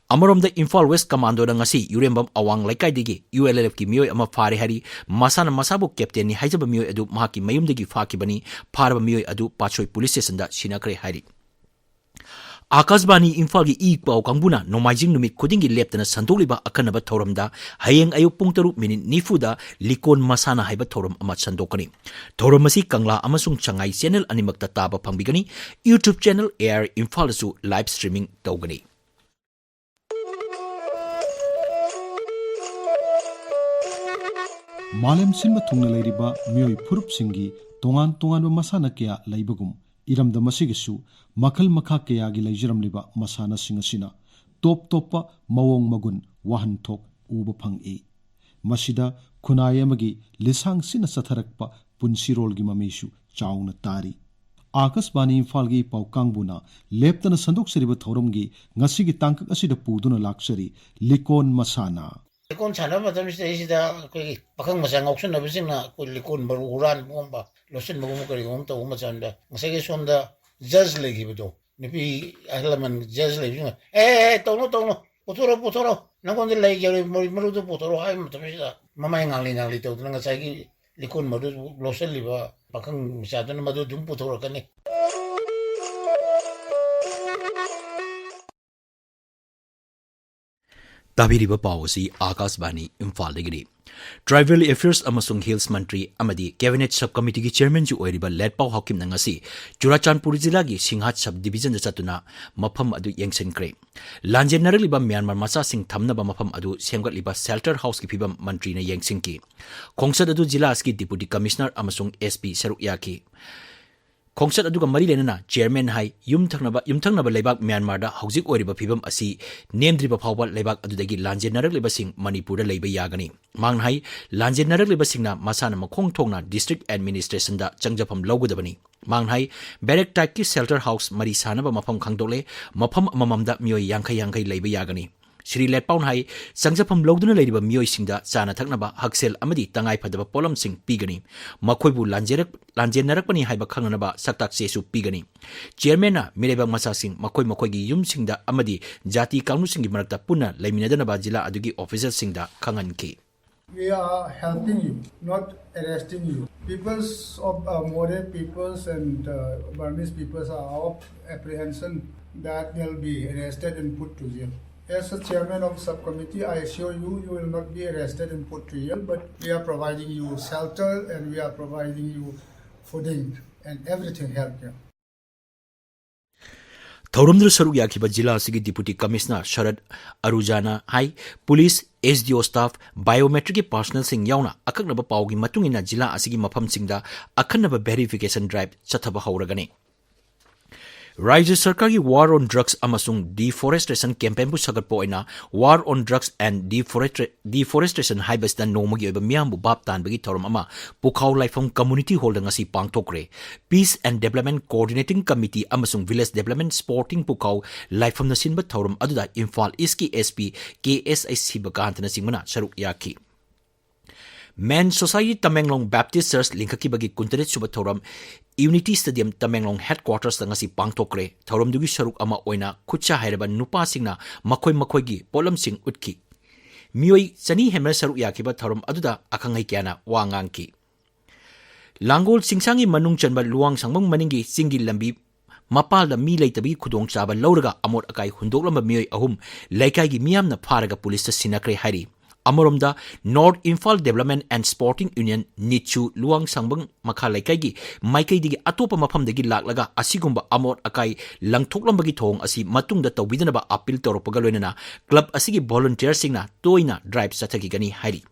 ꯑꯃꯔꯣꯝꯗ, ꯏꯝꯐꯥꯜ ꯋꯦꯁ ꯀꯃꯥꯟꯗꯣꯅ ꯉꯁꯤ ꯌꯨꯔꯦꯝꯕꯝ ꯑꯋꯥꯡ ꯂꯩꯀꯥꯏꯗꯒꯤ ꯌꯨ ꯑꯦꯜ ꯑꯦꯜ ꯑꯦꯐꯀꯤ ꯃꯤꯑꯣꯏ ꯑꯃ ꯐꯥꯔꯦ ꯍꯥꯏꯔꯤ꯫ ꯃꯁꯥꯅ ꯃꯁꯥꯕꯨ ꯀꯦꯞꯇꯦꯟꯅꯤ ꯍꯥꯏꯖꯕ ꯃꯤꯑꯣꯏ ꯑꯗꯨ ꯃꯍꯥꯛꯀꯤ ꯃꯌꯨꯝꯗꯒꯤ ꯐꯥꯈꯤꯕꯅꯤ꯫ ꯐꯥꯔꯕ ꯃꯤꯑꯣꯏ ꯑꯗꯨ ꯄꯥꯠꯁꯣꯏ ꯄꯨꯂꯤꯁ ꯁ꯭ꯇꯦꯁꯟꯗ ꯁꯤꯟꯅꯈ꯭ꯔꯦ ꯍꯥꯏꯔꯤ꯫ ꯑꯥꯀꯥꯁꯕꯥꯅꯤ ꯏꯝꯐꯥꯜꯒꯤ ꯏ ꯄꯥꯎ ꯀꯥꯡꯕꯨꯅ ꯅꯣꯡꯃꯥꯏꯖꯤꯡ ꯅꯨꯃꯤꯠ ꯈꯨꯗꯤꯡꯒꯤ ꯂꯦꯞꯇꯅ ꯁꯟꯗꯣꯛꯂꯤꯕ ꯑꯈꯟꯅꯕ ꯊꯧꯔꯝꯗ ꯍꯌꯦꯡ ꯑꯌꯨꯛ ꯄꯨꯡ ꯇꯔꯨꯛ ꯃꯤꯅꯤꯠ ꯅꯤꯐꯨꯗ ꯂꯤꯀꯣꯟ ꯃꯁꯥꯟꯅ ꯍꯥꯏꯕ ꯊꯧꯔꯝ ꯑꯃ ꯁꯟꯗꯣꯛꯀꯅꯤ꯫ ꯊꯧꯔꯝ ꯑꯁꯤ ꯀꯪꯂꯥ ꯑꯃꯁꯨꯡ ꯁꯉꯥꯏ ꯆꯦꯅꯦꯜ ꯑꯅꯤꯃꯛꯇ ꯇꯥꯕ ꯐꯪꯕꯤꯒꯅꯤ꯫ YouTube ꯆꯦꯅꯦꯜ ꯑꯦ ꯑꯥꯔ ꯏꯝꯐꯥꯜꯗꯁꯨ ꯂꯥꯏꯚ ꯁ꯭ꯇ꯭ꯔꯤꯃꯤꯡ ꯇꯧꯒꯅꯤ꯫ ꯃꯥꯂꯦꯝ ꯁꯤꯟꯕ ꯊꯨꯡꯅ ꯂꯩꯔꯤꯕ ꯃꯤꯑꯣꯏ ꯐꯨꯔꯨꯞꯁꯤꯡꯒꯤ ꯇꯣꯉꯥꯟ ꯇꯣꯉꯥꯟꯕ ꯃꯁꯥꯟꯅ ꯀꯌꯥ ꯂꯩꯕꯒꯨꯝ, ꯏꯔꯝꯗꯝ ꯑꯁꯤꯒꯤꯁꯨ ꯃꯈꯜ ꯃꯈꯥ ꯀꯌꯥꯒꯤ ꯂꯩꯖꯔꯝꯂꯤꯕ ꯃꯁꯥꯟꯅꯁꯤꯡ ꯑꯁꯤꯅ ꯇꯣꯞ ꯇꯣꯞꯄ ꯃꯑꯣꯡ ꯃꯒꯨꯟ, ꯋꯥꯍꯟꯊꯣꯛ ꯎꯕ ꯐꯪꯏ꯫ ꯃꯁꯤꯗ ꯈꯨꯟꯅꯥꯏ ꯑꯃꯒꯤ ꯂꯤꯁꯥꯡ ꯁꯤꯠꯅ ꯆꯠꯊꯔꯛꯄ ꯄꯨꯟꯁꯤꯔꯣꯜꯒꯤ ꯃꯃꯤꯁꯨ ꯆꯥꯎꯅ ꯇꯥꯔꯤ꯫ ꯑꯥꯀꯥꯁꯕꯥꯅꯤ ꯏꯝꯐꯥꯜꯒꯤ ꯄꯥꯎ ꯀꯥꯡꯕꯨꯅ ꯂꯦꯞꯇꯅ ꯁꯟꯗꯣꯛꯆꯔꯤꯕ ꯊꯧꯔꯝꯒꯤ ꯉꯁꯤꯒꯤ ꯇꯥꯡꯀꯛ ꯑꯁꯤꯗ ꯄꯨꯗꯨꯅ ꯂꯥꯛꯆꯔꯤ ꯂꯤꯀꯣꯟ ꯃꯁꯥꯟꯅ꯫ ꯂꯤꯀꯣꯟ ꯁꯥꯟꯅꯕ ꯃꯇꯝꯁꯤꯗ ꯑꯩꯁꯤꯗ ꯑꯩꯈꯣꯏꯒꯤ ꯄꯥꯈꯪ ꯃꯆꯥ ꯉꯥꯎꯁꯟꯅꯕꯁꯤꯡꯅ ꯑꯩꯈꯣꯏ ꯂꯤꯀꯣꯟ ꯃꯔꯨ ꯍꯨꯔꯥꯟꯕꯒꯨꯝꯕ, ꯂꯣꯠꯁꯤꯟꯕꯒꯨꯝꯕ, ꯀꯔꯤꯒꯨꯝꯕ ꯇꯧꯕ ꯃꯇꯝꯗ, ꯉꯁꯥꯏꯒꯤ ꯁꯣꯝꯗ ꯖꯖ ꯂꯩꯈꯤꯕꯗꯣ, ꯅꯨꯄꯤ ꯑꯍꯜ ꯂꯃꯟ ꯖꯖ ꯂꯩꯕꯁꯤꯡꯅ, "ꯑꯦ, ꯑꯦ, ꯑꯦ, ꯇꯧꯅꯣ, ꯇꯧꯅꯣ, ꯄꯨꯊꯣꯔꯛꯑꯣ, ꯄꯨꯊꯣꯔꯛꯑꯣ, ꯅꯪꯉꯣꯟꯗ ꯂꯩ ꯌꯥꯎꯔꯤ, ꯃꯔꯨ-, ꯃꯔꯨꯗꯨ ꯄꯨꯊꯣꯔꯛꯑꯣ" ꯍꯥꯏꯕ ꯃꯇꯝꯁꯤꯗ, ꯃꯃꯥꯏ ꯉꯥꯡꯂꯤ ꯉꯥꯡꯂꯤ ꯇꯧꯗꯅ ꯉꯁꯥꯏꯒꯤ ꯂꯤꯀꯣꯟ ꯃꯔꯨ ꯂꯣꯠꯁꯤꯜꯂꯤꯕ ꯄꯥꯈꯪ ꯃꯆꯥꯗꯨꯅ ꯃꯗꯨ ꯑꯗꯨꯝ ꯄꯨꯊꯣꯔꯛꯀꯅꯤ꯫ ꯇꯥꯕꯤꯔꯤꯕ ꯄꯥꯎ ꯑꯁꯤ ꯑꯥꯀꯥꯁꯕꯥꯅꯤ ꯏꯝꯐꯥꯜꯗꯒꯤꯅꯤ꯫ ꯇ꯭ꯔꯥꯏꯕꯦꯜ ꯑꯦꯐꯤꯌꯔꯁ ꯑꯃꯁꯨꯡ ꯍꯤꯜꯁ ꯃꯟꯇ꯭ꯔꯤ ꯑꯃꯗꯤ ꯀꯦꯕꯤꯅꯦꯠ ꯁꯕ ꯀꯃꯤꯇꯤꯒꯤ ꯆꯦꯌꯔꯃꯦꯟꯁꯨ ꯑꯣꯏꯔꯤꯕ ꯂꯦꯠꯄꯥꯎ ꯍꯥꯎꯀꯤꯞꯅ ꯉꯁꯤ ꯆꯨꯔꯥꯆꯥꯟꯄꯨꯔ ꯖꯤꯂꯥꯒꯤ ꯁꯤꯡꯍꯥꯠ ꯁꯕ ꯗꯤꯕꯤꯖꯟꯗ ꯆꯠꯇꯨꯅ ꯃꯐꯝ ꯑꯗꯨ ꯌꯦꯡꯁꯤꯟꯈ꯭ꯔꯦ꯫ ꯂꯥꯟꯖꯦꯟꯅꯔꯛꯂꯤꯕ ꯃ꯭ꯌꯥꯟꯃꯥꯔ ꯃꯆꯥꯁꯤꯡ ꯊꯝꯅꯕ ꯃꯐꯝ ꯑꯗꯨ ꯁꯦꯝꯒꯠꯂꯤꯕ ꯁꯦꯜꯇꯔ ꯍꯥꯎꯁꯀꯤ ꯐꯤꯕꯝ ꯃꯟꯇ꯭ꯔꯤꯅ ꯌꯦꯡꯁꯤꯟꯈꯤ꯫ ꯈꯣꯡꯆꯠ ꯑꯗꯨ ꯖꯤꯂꯥ ꯑꯁꯤꯒꯤ ꯗꯤꯄꯨꯇꯤ ꯀꯃꯤꯁꯅꯔ ꯑꯃꯁꯨꯡ ꯑꯦꯁ ꯄꯤ ꯁꯔꯨꯛ ꯌꯥꯈꯤ꯫ ꯈꯣꯡꯆꯠ ꯑꯗꯨꯒ ꯃꯔꯤ ꯂꯩꯅꯅ ꯆꯦꯌꯔꯃꯦꯟ ꯍꯥꯏ, ꯌꯨꯝꯊꯪꯅꯕ, ꯌꯨꯝꯊꯪꯅꯕ ꯂꯩꯕꯥꯛ ꯃ꯭ꯌꯥꯟꯃꯥꯔꯗ ꯍꯧꯖꯤꯛ ꯑꯣꯏꯔꯤꯕ ꯐꯤꯕꯝ ꯑꯁꯤ ꯅꯦꯝꯗ꯭ꯔꯤꯕ ꯐꯥꯎꯕ ꯂꯩꯕꯥꯛ ꯑꯗꯨꯗꯒꯤ ꯂꯥꯟꯖꯦꯟꯅꯔꯛꯂꯤꯕꯁꯤꯡ ꯃꯅꯤꯄꯨꯔꯗ ꯂꯩꯕ ꯌꯥꯒꯅꯤ꯫ ꯃꯍꯥꯛꯅ ꯍꯥꯏ, ꯂꯥꯟꯖꯦꯟꯅꯔꯛꯂꯤꯕꯁꯤꯡꯅ ꯃꯁꯥꯅ ꯃꯈꯣꯡ ꯊꯣꯡꯅ ꯗꯤꯁꯇ꯭ꯔꯤꯛ ꯑꯦꯗꯃꯤꯅꯤꯁꯇ꯭ꯔꯦꯁꯟꯗ ꯆꯪꯖꯐꯝ ꯂꯧꯒꯗꯕꯅꯤ꯫ ꯃꯍꯥꯛꯅ ꯍꯥꯏ, ꯕꯦꯔꯦꯛ ꯇꯥꯏꯞꯀꯤ ꯁꯦꯜꯇꯔ ꯍꯥꯎꯁ ꯃꯔꯤ ꯁꯥꯅꯕ ꯃꯐꯝ ꯈꯪꯗꯣꯛꯂꯦ꯫ ꯃꯐꯝ ꯑꯃꯃꯝꯗ ꯃꯤꯑꯣꯏ ꯌꯥꯡꯈꯩ ꯌꯥꯡꯈꯩ ꯂꯩꯕ ꯌꯥꯒꯅꯤ꯫ ꯁ꯭ꯔꯤ ꯂꯦꯠꯄꯥꯎꯅ ꯍꯥꯏ, ꯆꯪꯖꯐꯝ ꯂꯧꯗꯨꯅ ꯂꯩꯔꯤꯕ ꯃꯤꯑꯣꯏꯁꯤꯡꯗ ꯆꯥꯅ ꯊꯛꯅꯕ, ꯍꯛꯁꯦꯜ ꯑꯃꯗꯤ ꯇꯉꯥꯏ ꯐꯗꯕ ꯄꯣꯠꯂꯝꯁꯤꯡ ꯄꯤꯒꯅꯤ꯫ ꯃꯈꯣꯏꯕꯨ ꯂꯥꯟꯖꯦꯔꯛ-, ꯂꯥꯟꯖꯦꯟꯅꯔꯛꯄꯅꯤ ꯍꯥꯏꯕ ꯈꯪꯅꯅꯕ ꯁꯛꯇꯥꯛ ꯆꯦꯁꯨ ꯄꯤꯒꯅꯤ꯫ ꯆꯤꯌꯔꯃꯦꯟꯅ ꯃꯤꯔꯩꯕꯥꯛ ꯃꯆꯥꯁꯤꯡ ꯃꯈꯣꯏ ꯃꯈꯣꯏꯒꯤ ꯌꯨꯝꯁꯤꯡꯗ ꯑꯃꯗꯤ ꯖꯥꯇꯤ ꯀꯥꯡꯂꯨꯞꯁꯤꯡꯒꯤ ꯃꯔꯛꯇ ꯄꯨꯟꯅ ꯂꯩꯃꯤꯟꯅꯗꯅꯕ ꯖꯤꯂꯥ ꯑꯗꯨꯒꯤ ꯑꯣꯐꯤꯁꯤꯌꯦꯜꯁꯤꯡꯗ ꯈꯪꯍꯟꯈꯤ꯫ We are helping you, not arresting you. Peoples of uh, Moreh peoples and uh, Burmese peoples are of apprehension that they'll be arrested and put to jail. As a chairman of subcommittee, I assure you, you will not be arrested and put to jail, but we are providing you shelter and we are providing you fooding and everything help you. ꯊꯧꯔꯝꯗꯨꯗ ꯁꯔꯨꯛ ꯌꯥꯈꯤꯕ ꯖꯤꯂꯥ ꯑꯁꯤꯒꯤ deputy commissioner ꯁꯔꯠ ꯑꯔꯨꯖꯥꯅ ꯍꯥꯏ, police, S D ꯑꯣ staff, ꯕꯥꯏꯑꯣꯃꯦꯇ꯭ꯔꯤꯛꯀꯤ ꯄꯥꯔꯁꯣꯅꯦꯜꯁꯤꯡ ꯌꯥꯎꯅ ꯑꯀꯛꯅꯕ ꯄꯥꯎꯒꯤ ꯃꯇꯨꯡ ꯏꯟꯅ ꯖꯤꯂꯥ ꯑꯁꯤꯒꯤ ꯃꯐꯝꯁꯤꯡꯗ ꯑꯈꯟꯅꯕ ꯚꯦꯔꯤꯐꯤꯀꯦꯁꯟ ꯗ꯭ꯔꯥꯏꯚ ꯆꯠꯊꯕ ꯍꯧꯔꯒꯅꯤ꯫ ꯔꯥꯖ꯭ꯌ ꯁꯔꯀꯥꯔꯒꯤ ꯋꯥꯔ ꯑꯣꯟ ꯗ꯭ꯔꯒꯁ ꯑꯃꯁꯨꯡ ꯗꯤꯐꯣꯔꯦꯁꯇ꯭ꯔꯦꯁꯟ ꯀꯦꯝꯄꯦꯟꯕꯨ ꯁꯥꯒꯠꯄ ꯑꯣꯏꯅ War on Drugs and Deforestra-, Deforestation ꯍꯥꯏꯕꯁꯤꯗ ꯅꯣꯡꯃꯒꯤ ꯑꯣꯏꯕ ꯃꯤꯌꯥꯝꯕꯨ ꯚꯥꯞ ꯇꯥꯍꯟꯕꯒꯤ ꯊꯧꯔꯝ ꯑꯃ ꯄꯨꯈꯥꯎ ꯂꯥꯏꯐꯝ ꯀꯝꯃꯨꯅꯤꯇꯤ ꯍꯣꯜꯗ ꯉꯁꯤ ꯄꯥꯡꯊꯣꯛꯈ꯭ꯔꯦ꯫ Peace and Development Coordinating Committee ꯑꯃꯁꯨꯡ Village Development Sporting ꯄꯨꯈꯥꯎ ꯂꯥꯏꯐꯝꯅ ꯁꯤꯟꯕ ꯊꯧꯔꯝ ꯑꯗꯨꯗ ꯏꯝꯐꯥꯜ ꯏꯁꯀꯤ ꯑꯦꯁ ꯄꯤ ꯀꯦ ꯑꯦꯁ ꯑꯩꯆ ꯁꯤꯕꯀꯥꯟꯇꯅꯆꯤꯡꯕꯅ ꯁꯔꯨꯛ ꯌꯥꯈꯤ꯫ ꯃꯦꯟ ꯁꯣꯁꯥꯏꯇꯤ ꯇꯃꯦꯡꯂꯣꯡ ꯕꯦꯞꯇꯤꯁ ꯆꯔꯆ ꯂꯤꯡꯈꯠꯈꯤꯕꯒꯤ ꯀꯨꯟꯇꯔꯦꯠ ꯁꯨꯕ ꯊꯧꯔꯝ ꯌꯨꯅꯤꯇꯤ ꯁ꯭ꯇꯦꯗꯤꯌꯝ ꯇꯃꯦꯡꯂꯣꯡ ꯍꯦꯗꯀ꯭ꯋꯥꯇꯔꯁꯇ ꯉꯁꯤ ꯄꯥꯡꯊꯣꯛꯈ꯭ꯔꯦ꯫ ꯊꯧꯔꯝꯗꯨꯒꯤ ꯁꯔꯨꯛ ꯑꯃ ꯑꯣꯏꯅ ꯈꯨꯠꯁꯥ ꯍꯩꯔꯕ ꯅꯨꯄꯥꯁꯤꯡꯅ ꯃꯈꯣꯏ ꯃꯈꯣꯏꯒꯤ ꯄꯣꯠꯂꯝꯁꯤꯡ ꯎꯠꯈꯤ꯫ ꯃꯤꯑꯣꯏ ꯆꯅꯤ ꯍꯦꯟꯕꯅ ꯁꯔꯨꯛ ꯌꯥꯈꯤꯕ ꯊꯧꯔꯝ ꯑꯗꯨꯗ ꯑꯈꯪ ꯑꯍꯩ ꯀꯌꯥꯅ ꯋꯥ ꯉꯥꯡꯈꯤ꯫ ꯂꯥꯡꯒꯣꯜ ꯆꯤꯡꯁꯥꯡꯒꯤ ꯃꯅꯨꯡ ꯆꯟꯕ ꯂꯨꯋꯥꯡꯁꯥꯡꯕꯝ ꯃꯅꯤꯡꯒꯤ ꯆꯤꯡꯒꯤ ꯂꯝꯕꯤ ꯃꯄꯥꯜꯗ ꯃꯤ ꯂꯩꯇꯕꯒꯤ ꯈꯨꯗꯣꯡꯆꯥꯕ ꯂꯧꯔꯒ ꯑꯃꯣꯠ ꯑꯀꯥꯏ ꯍꯨꯟꯗꯣꯛꯂꯝꯕ ꯃꯤꯑꯣꯏ ꯑꯍꯨꯝ ꯂꯩꯀꯥꯏꯒꯤ ꯃꯤꯌꯥꯝꯅ ꯐꯥꯔꯒ ꯄꯨꯂꯤꯁꯇ ꯁꯤꯟꯅꯈ꯭ꯔꯦ ꯍꯥꯏꯔꯤ꯫ ꯑꯃꯔꯣꯝꯗ, North Imphal Development and Sporting Union, ꯅꯤꯠꯁꯨ, ꯂꯨꯋꯥꯡꯁꯥꯡꯕꯝ ꯃꯈꯥ ꯂꯩꯀꯥꯏꯒꯤ ꯃꯥꯏꯀꯩꯗꯒꯤ ꯑꯇꯣꯞꯄ ꯃꯐꯝꯗꯒꯤ ꯂꯥꯛꯂꯒ ꯑꯁꯤꯒꯨꯝꯕ ꯑꯃꯣꯠ ꯑꯀꯥꯏ ꯂꯪꯊꯣꯛꯂꯝꯕꯒꯤ ꯊꯧꯑꯣꯡ ꯑꯁꯤ ꯃꯇꯨꯡꯗ ꯇꯧꯕꯤꯗꯅꯕ ꯑꯄꯤꯜ ꯇꯧꯔꯛꯄꯒ ꯂꯣꯏꯅꯅ ꯀ꯭ꯂꯕ ꯑꯁꯤꯒꯤ ꯚꯣꯂꯨꯟꯇꯤꯌꯔꯁꯤꯡꯅ ꯇꯣꯏꯅ ꯗ꯭ꯔꯥꯏꯚ ꯆꯠꯊꯈꯤꯒꯅꯤ ꯍꯥꯏꯔꯤ꯫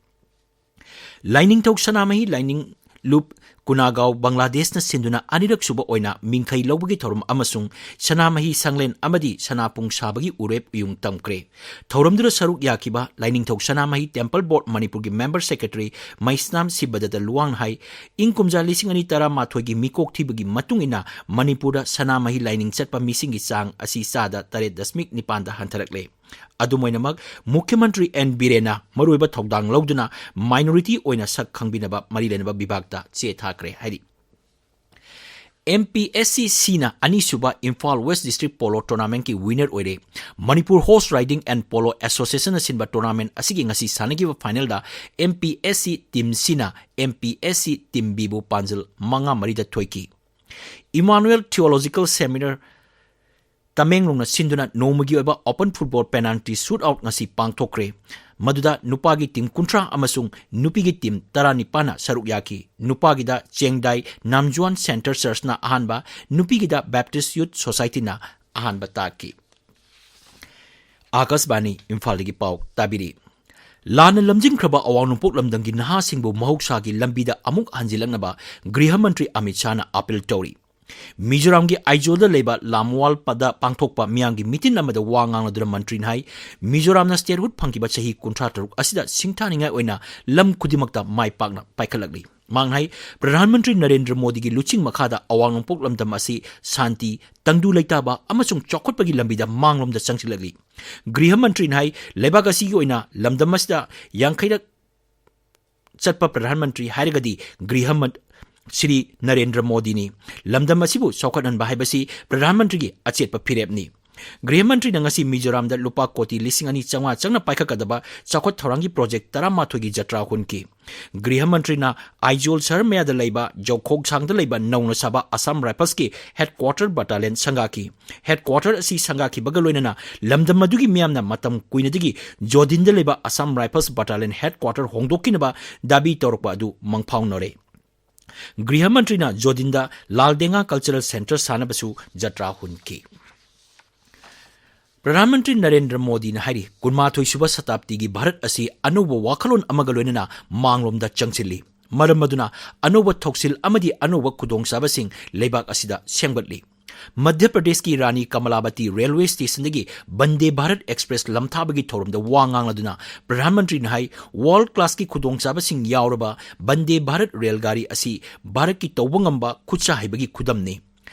ꯂꯥꯏꯅꯤꯡꯊꯧ ꯁꯅꯥꯃꯍꯤ ꯂꯥꯏꯅꯤꯡ ꯂꯨꯞ ꯀꯨꯅꯥꯒꯥꯎ, ꯕꯪꯒ꯭ꯂꯥꯗꯦꯁꯅ ꯁꯤꯟꯗꯨꯅ ꯑꯅꯤꯔꯛ ꯁꯨꯕ ꯑꯣꯏꯅ ꯃꯤꯡꯈꯩ ꯂꯧꯕꯒꯤ ꯊꯧꯔꯝ ꯑꯃꯁꯨꯡ ꯁꯅꯥꯃꯍꯤ ꯁꯪꯂꯦꯟ ꯑꯃꯗꯤ ꯁꯅꯥꯄꯨꯡ ꯁꯥꯕꯒꯤ ꯎꯔꯦꯞ ꯎꯌꯨꯡ ꯇꯝꯈ꯭ꯔꯦ꯫ ꯊꯧꯔꯝꯗꯨꯗ ꯁꯔꯨꯛ ꯌꯥꯈꯤꯕ ꯂꯥꯏꯅꯤꯡꯊꯧ ꯁꯅꯥꯃꯍꯤ ꯇꯦꯝꯄꯜ ꯕꯣꯔꯗ ꯃꯅꯤꯄꯨꯔꯒꯤ ꯃꯦꯝꯕꯔ ꯁꯦꯀ꯭ꯔꯦꯇꯔꯤ ꯃꯩꯁꯅꯥꯝ ꯁꯤꯕꯗꯠꯇ ꯂꯨꯋꯥꯡꯅ ꯍꯥꯏ, ꯏꯪ ꯀꯨꯝꯖꯥ ꯂꯤꯁꯤꯡ ꯑꯅꯤ ꯇꯔꯥꯃꯥꯊꯣꯏꯒꯤ ꯃꯤꯀꯣꯛ ꯊꯤꯕꯒꯤ ꯃꯇꯨꯡ ꯏꯟꯅ ꯃꯅꯤꯄꯨꯔꯗ ꯁꯅꯥꯃꯍꯤ ꯂꯥꯏꯅꯤꯡ ꯆꯠꯄ ꯃꯤꯁꯤꯡꯒꯤ ꯆꯥꯡ ꯑꯁꯤ ꯆꯥꯗ ꯇꯔꯦꯠ ꯗꯁꯃꯤꯛ ꯅꯤꯄꯥꯟꯗ ꯍꯟꯊꯔꯛꯂꯦ꯫ ꯑꯗꯨꯝ ꯑꯣꯏꯅꯃꯛ, ꯃꯨꯈ꯭ꯌ ꯃꯟꯇ꯭ꯔꯤ ꯑꯦꯟ ꯕꯤꯔꯦꯟꯅ ꯃꯔꯨꯑꯣꯏꯕ ꯊꯧꯗꯥꯡ ꯂꯧꯗꯨꯅ minority ꯑꯣꯏꯅ ꯁꯛ ꯈꯪꯕꯤꯅꯕ ꯃꯔꯤ ꯂꯩꯅꯕ ꯕꯤꯚꯥꯒꯇ ꯆꯦ ꯊꯥꯈ꯭ꯔꯦ ꯍꯥꯏꯔꯤ꯫ ꯑꯦꯝ ꯄꯤ ꯑꯦꯁ ꯁꯤ ꯁꯤꯅ ꯑꯅꯤꯁꯨꯕ ꯏꯝꯐꯥꯜ ꯋꯦꯁ ꯗꯤꯁꯇ꯭ꯔꯤꯛ ꯄꯣꯂꯣ ꯇꯣꯔꯅꯥꯃꯦꯟꯠꯀꯤ winner ꯑꯣꯏꯔꯦ꯫ Manipur horse riding and polo ꯑꯦꯁꯣꯁꯤꯌꯦꯁꯟꯅ ꯁꯤꯟꯕ ꯇꯣꯔꯅꯥꯃꯦꯟꯠ ꯑꯁꯤꯒꯤ ꯉꯁꯤ ꯁꯥꯟꯅꯈꯤꯕ ꯐꯥꯏꯅꯦꯜꯗ M P S C team ꯁꯤꯅ M P S C team ꯕꯤꯕꯨ ꯄꯥꯟꯖꯜ ꯃꯉꯥ ꯃꯔꯤꯗ ꯊꯣꯏꯈꯤ꯫ ꯏꯃꯥꯅꯨꯑꯦꯜ ꯊꯤꯑꯣꯂꯣꯖꯤꯀꯦꯜ ꯁꯦꯃꯤꯅꯥꯔ ꯇꯃꯦꯡꯂꯣꯡꯅ ꯁꯤꯟꯗꯨꯅ ꯅꯣꯡꯃꯒꯤ ꯑꯣꯏꯕ open football penalty shoot out ꯉꯁꯤ ꯄꯥꯡꯊꯣꯛꯈ꯭ꯔꯦ꯫ ꯃꯗꯨꯗ ꯅꯨꯄꯥꯒꯤ ꯇꯤꯝ ꯀꯨꯟꯊ꯭ꯔꯥ ꯑꯃꯁꯨꯡ ꯅꯨꯄꯤꯒꯤ ꯇꯤꯝ ꯇꯔꯥꯅꯤꯄꯥꯟꯅ ꯁꯔꯨꯛ ꯌꯥꯈꯤ꯫ ꯅꯨꯄꯥꯒꯤꯗ ꯆꯦꯡꯗꯥꯏ ꯅꯥꯝꯖꯨꯋꯥꯟ ꯁꯦꯟꯇꯔ ꯆꯔꯆꯅ ꯑꯍꯥꯟꯕ, ꯅꯨꯄꯤꯒꯤꯗ ꯕꯦꯞꯇꯤꯁ ꯌꯨꯊ ꯁꯣꯁꯥꯏꯇꯤꯅ ꯑꯍꯥꯟꯕ ꯇꯥꯈꯤ꯫ ꯑꯥꯀꯥꯁꯕꯥꯅꯤ ꯏꯝꯐꯥꯜꯗꯒꯤ ꯄꯥꯎ ꯇꯥꯕꯤꯔꯤ꯫ ꯂꯥꯟꯅ ꯂꯝꯖꯤꯡꯈ꯭ꯔꯕ ꯑꯋꯥꯡ ꯅꯣꯡꯄꯣꯛ ꯂꯝꯗꯝꯒꯤ ꯅꯍꯥꯁꯤꯡꯕꯨ ꯃꯍꯧꯁꯥꯒꯤ ꯂꯝꯕꯤꯗ ꯑꯃꯨꯛ ꯍꯟꯖꯤꯜꯂꯛꯅꯕ ꯒ꯭ꯔꯤꯍ ꯃꯟꯇ꯭ꯔꯤ ꯑꯃꯤꯠ ꯁꯥꯍꯅ ꯑꯥꯄꯤꯜ ꯇꯧꯔꯤ꯫ ꯃꯤꯖꯣꯔꯥꯝꯒꯤ ꯑꯥꯏꯖꯣꯜꯗ ꯂꯩꯕ ꯂꯥꯝꯋꯥꯜꯄꯗ ꯄꯥꯡꯊꯣꯛꯄ ꯃꯤꯌꯥꯝꯒꯤ ꯃꯤꯇꯤꯟ ꯑꯃꯗ ꯋꯥ ꯉꯥꯡꯂꯗꯨꯅ ꯃꯟꯇ꯭ꯔꯤꯅ ꯍꯥꯏ, ꯃꯤꯖꯣꯔꯥꯝꯅ statehood ꯐꯪꯈꯤꯕ ꯆꯍꯤ ꯀꯨꯟꯊ꯭ꯔꯥ ꯇꯔꯨꯛ ꯑꯁꯤꯗ ꯁꯤꯡꯊꯥꯅꯤꯡꯉꯥꯏ ꯑꯣꯏꯅ ꯂꯝ ꯈꯨꯗꯤꯡꯃꯛꯇ ꯃꯥꯏ ꯄꯥꯛꯅ ꯄꯥꯏꯈꯠꯂꯛꯂꯤ꯫ ꯃꯍꯥꯛꯅ ꯍꯥꯏ, ꯄ꯭ꯔꯙꯥꯟ ꯃꯟꯇ꯭ꯔꯤ ꯅꯔꯦꯟꯗ꯭ꯔ ꯃꯣꯗꯤꯒꯤ ꯂꯨꯆꯤꯡ ꯃꯈꯥꯗ ꯑꯋꯥꯡ ꯅꯣꯡꯄꯣꯛ ꯂꯝꯗꯝ ꯑꯁꯤ ꯁꯥꯟꯇꯤ, ꯇꯪꯗꯨ ꯂꯩꯇꯥꯕ ꯑꯃꯁꯨꯡ ꯆꯥꯎꯈꯠꯄꯒꯤ ꯂꯝꯕꯤꯗ ꯃꯥꯡꯂꯣꯝꯗ ꯆꯪꯁꯤꯜꯂꯛꯂꯤ꯫ ꯒ꯭ꯔꯤꯍ ꯃꯟꯇ꯭ꯔꯤꯅ ꯍꯥꯏ, ꯂꯩꯕꯥꯛ ꯑꯁꯤꯒꯤ ꯑꯣꯏꯅ ꯂꯝꯗꯝ ꯑꯁꯤꯗ ꯌꯥꯡꯈꯩꯔꯛ ꯆꯠꯄ ꯄ꯭ꯔꯙꯥꯟ ꯃꯟꯇ꯭ꯔꯤ ꯍꯥꯏꯔꯒꯗꯤ ꯒ꯭ꯔꯤꯍ ꯃꯟ-, ꯁ꯭ꯔꯤ ꯅꯔꯦꯟꯗ꯭ꯔ ꯃꯣꯗꯤꯅꯤ꯫ ꯂꯝꯗꯝ ꯑꯁꯤꯕꯨ ꯆꯥꯎꯈꯠꯍꯟꯕ ꯍꯥꯏꯕꯁꯤ ꯄ꯭ꯔꯙꯥꯟ ꯃꯟꯇ꯭ꯔꯤꯒꯤ ꯑꯆꯦꯠꯄ ꯐꯤꯔꯦꯞꯅꯤ꯫ ꯒ꯭ꯔꯤꯍ ꯃꯟꯇ꯭ꯔꯤꯅ ꯉꯁꯤ ꯃꯤꯖꯣꯔꯥꯝꯗ ꯂꯨꯄꯥ ꯀꯣꯇꯤ ꯂꯤꯁꯤꯡ ꯑꯅꯤ ꯆꯥꯝꯃꯉꯥ ꯆꯪꯅ ꯄꯥꯏꯈꯠꯀꯗꯕ ꯆꯥꯎꯈꯠ ꯊꯧꯔꯥꯡꯒꯤ ꯄ꯭ꯔꯣꯖꯦꯛ ꯇꯔꯥꯃꯥꯊꯣꯏꯒꯤ ꯖꯇ꯭ꯔꯥ ꯍꯨꯟꯈꯤ꯫ ꯒ꯭ꯔꯤꯍ ꯃꯟꯇ꯭ꯔꯤꯅ ꯑꯥꯏꯖꯣꯜ ꯁꯍꯔ ꯃꯌꯥꯗ ꯂꯩꯕ ꯖꯧꯈꯣꯡꯁꯥꯡꯗ ꯂꯩꯕ ꯅꯧꯅ ꯁꯥꯕ ꯑꯁꯥꯝ ꯔꯥꯏꯐꯜꯁꯀꯤ headquarter battalion ꯁꯪꯒꯥꯈꯤ꯫ Headquarter ꯑꯁꯤ ꯁꯪꯒꯥꯈꯤꯕꯒ ꯂꯣꯏꯅꯅ ꯂꯝꯗꯝ ꯑꯗꯨꯒꯤ ꯃꯤꯌꯥꯝꯅ ꯃꯇꯝ ꯀꯨꯏꯅꯗꯒꯤ ꯖꯣꯗꯤꯟꯗ ꯂꯩꯕ ꯑꯁꯥꯝ ꯔꯥꯏꯐꯜꯁ battalion headquarter ꯍꯣꯡꯗꯣꯛꯈꯤꯅꯕ ꯗꯥꯕꯤ ꯇꯧꯔꯛꯄ ꯑꯗꯨ ꯃꯪꯐꯥꯎꯅꯔꯦ꯫ ꯒ꯭ꯔꯤꯍ ꯃꯟꯇ꯭ꯔꯤꯅ ꯖꯣꯗꯤꯟꯗ ꯂꯥꯜ ꯗꯦꯡꯒꯥ cultural centre ꯁꯥꯅꯕꯁꯨ ꯖꯇ꯭ꯔꯥ ꯍꯨꯟꯈꯤ꯫ ꯄ꯭ꯔꯙꯥꯟ ꯃꯟꯇ꯭ꯔꯤ ꯅꯔꯦꯟꯗ꯭ꯔ ꯃꯣꯗꯤꯅ ꯍꯥꯏꯔꯤ, ꯀꯨꯟꯃꯥꯊꯣꯏ ꯁꯨꯕ ꯁꯇꯥꯕꯗꯤꯒꯤ ꯚꯥꯔꯠ ꯑꯁꯤ ꯑꯅꯧꯕ ꯋꯥꯈꯜꯂꯣꯟ ꯑꯃꯒ ꯂꯣꯏꯅꯅ ꯃꯥꯡꯂꯣꯝꯗ ꯆꯪꯁꯤꯜꯂꯤ꯫ ꯃꯔꯝ ꯑꯗꯨꯅ ꯑꯅꯧꯕ ꯊꯧꯁꯤꯜ ꯑꯃꯗꯤ ꯑꯅꯧꯕ ꯈꯨꯗꯣꯡꯆꯥꯕꯁꯤꯡ ꯂꯩꯕꯥꯛ ꯑꯁꯤꯗ ꯁꯦꯝꯒꯠꯂꯤ꯫ ꯃꯙ꯭ꯌ ꯄ꯭ꯔꯗꯦꯁꯀꯤ ꯔꯥꯅꯤ ꯀꯃꯂꯥꯕꯇꯤ ꯔꯦꯜꯋꯦ ꯁ꯭ꯇꯦꯁꯟꯗꯒꯤ ꯕꯟꯗꯦ ꯚꯥꯔꯠ ꯑꯦꯛꯁꯄ꯭ꯔꯦꯁ ꯂꯝꯊꯥꯕꯒꯤ ꯊꯧꯔꯝꯗ ꯋꯥ ꯉꯥꯡꯂꯗꯨꯅ ꯄ꯭ꯔꯙꯥꯟ ꯃꯟꯇ꯭ꯔꯤꯅ ꯍꯥꯏ, ꯋꯥꯔꯜꯗ ꯀ꯭ꯂꯥꯁꯀꯤ ꯈꯨꯗꯣꯡꯆꯥꯕꯁꯤꯡ ꯌꯥꯎꯔꯕ ꯕꯟꯗꯦ ꯚꯥꯔꯠ ꯔꯦꯜ ꯒꯥꯔꯤ ꯑꯁꯤ ꯚꯥꯔꯠꯀꯤ ꯇꯧꯕ ꯉꯝꯕ ꯈꯨꯠꯁꯥ ꯍꯩꯕꯒꯤ ꯈꯨꯗꯝꯅꯤ꯫